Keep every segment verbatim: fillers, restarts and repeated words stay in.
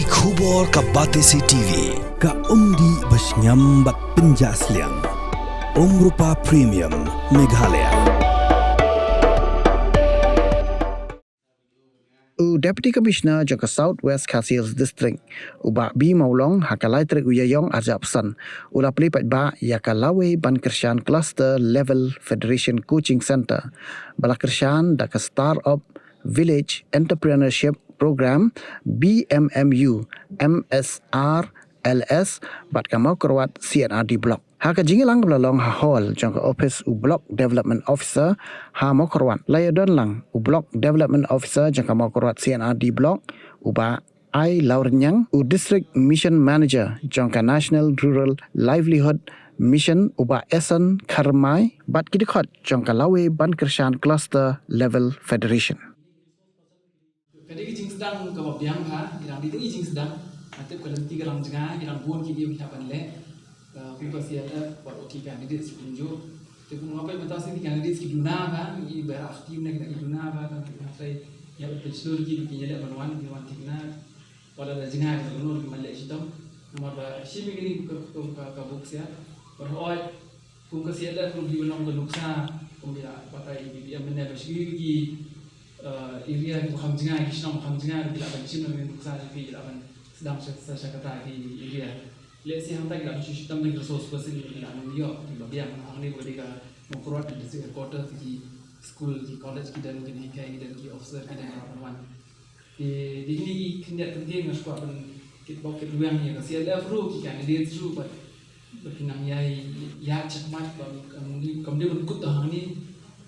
Khubor ka Batesi T V, ka umdih ba shngiam bad pynjah sliang. Umrupa Premium, Meghalaya. U Deputy Commissioner jong ka South West Khasi Hills District, u Bah B Mawlong, ha ka lai tarik u Ïaïong arhajar arphew san, u la plie paidbah ïa ka Lawei Ban Kyrshan Cluster Level Federation Coaching Center, ba la kyrshan da ka Startup Village Entrepreneurship Program, B M M U, M S R L S, bad ka Mawkyrwat C and R D Block. Ha ka jingïalang ba la long ha hall jong ka office u Block Development Officer ha Mawkyrwat, la ïadon lang u Block Development Officer jong ka Mawkyrwat C and R D Block, u Bah I Lawrnyang, u District Mission Manager jong ka National Rural Livelihood Mission, u Bah Eson Kharmai, bad ki dkhot jong ka Lawei Ban Kyrshan Cluster Level Federation. Ka dei ka jingsdang kaba biang ha, ngi dang dei ka jingsdang. Nga tip ka lynti ka long jngai, ngi dang bun ki ïew ki hap ban leh. Ka kum ka C L F, bad ki candidates ki kumjuh. Te kum nga peit mynta sien ki candidates ki duna ha, ngi ba active ne ki duna ha, tang ki hap sai, ngi hap ban pynslur ki, ki ïaleh ban wan, ki wan thikna. Wat la da jngai ka nor ki man leh shitom. Namar ba shim ïa kine ka, ka, ka, ka bok sia. Bad hooid, kum ka C L F ruh ki ban long ka nuksa, kum ki la batai B B M mynne ba shu ki, eh, area ki ba kham jngai, ki shnong ba kham jngai, ki la ban shim ïa ka nuksa, ki la ban sdang sha, sha, sha kata ki area. Lehse hangta ki la ban shu shitom da ki resource person ki la ban ïoh, ki ba biang hangne ba dei ka Mawkyrwat ka district headquarters, ki school, ki college ki don, ki hikai ki don, ki officer ki don, ki la ban wan. Te, te kine ki khyndiat kyntien nga sngewkwah ban kit bok kit rwiang ïa ka C L F ruh, ki candidates ruh, bad, bad ki nang ïai ïaid shakhmat, bad kam, kam dei ban kut hangne,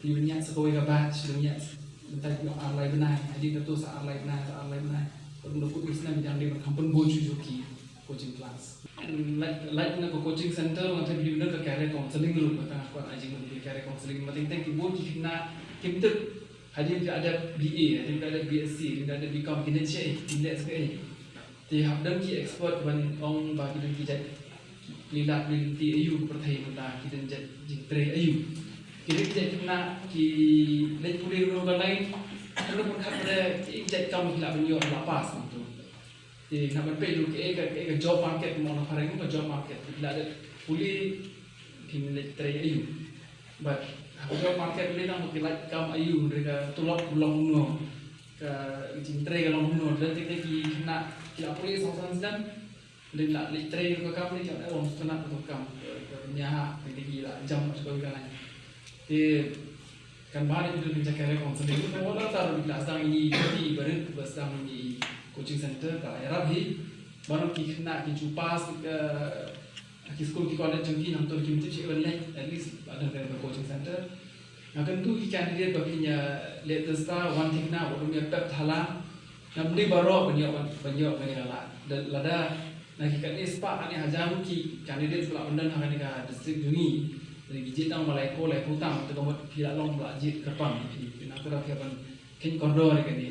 ki ban ïaid sa kawei ka batch, ban ïaid, mynta ki ong ar lai bnai, hadien kato sa ar lai bnai, sa ar lai bnai, bad ban kut snem ki dang dei ban kham pynbun shuh shuh ki coaching class. Lait, lait na ka coaching center, nga tip ki don ka career counseling ruh, mynta nga kwah ai jingmut ïa ka career counseling, mynta teng teng ki bun ki khynnah kim tip Hadien ki la dep B A, hadien ki la dep B S C, hadien ki la dep B Com, ki don shaei, ki leh shaei. Te hap don ki expert ban ong ba ki don ki jait, ki lad ki lynti aïu ka pyrthei mynta, ki don jait jingtrei aïu. Ki don ki jait khynnah ki leit pule ruh ka lain, ruh pyrkhat ba dei ki jait kam ki lah ban ïoh, lah pass kumto. Te naba peit ruh kaei ka, kaei ka job market, mo na phareng ka job market. Ki la dep pule, kin leit trei aïu. Bad ha ka job market lei tang ba ki lait kam aïu, hynrei ka tulop ka long kumno, ka jingtrei ka long kumno. Lada te ki khynnah ki la pule saw san snem, lei la leit trei ka kam, lei ki la ong sngewtynnat ka kam, ka, ka bniah, te ki la jam sha kawei ka lain. Te kan ba da ki don ka career counseling, ka wala tar ki la sdang ïa i, i barit ba sdang ïa i coaching center ka ïarap hi. Baroh ki khynnah ki ju pass ka, ki skul ki college jong ki, nangta kim tip shaei ban leit, at least la don ka coaching center. Nga kyntu ki candidate ba kin ïa leit test, wan thikna, wat ym ïa pep thala. Ngam dei baroh ban ïoh, ban, ban ïoh kane ka lad. Da, lada na ki katne spah, katne hajar ki candidates ba la pyndon ha kane ka district jong ngi, lada ki jied tang ba laiphew, laiphew tang, te ka mut phi la long ba la jied kyrpang phi, phi nangta phi hap ban kheiñ kordor ïa kane.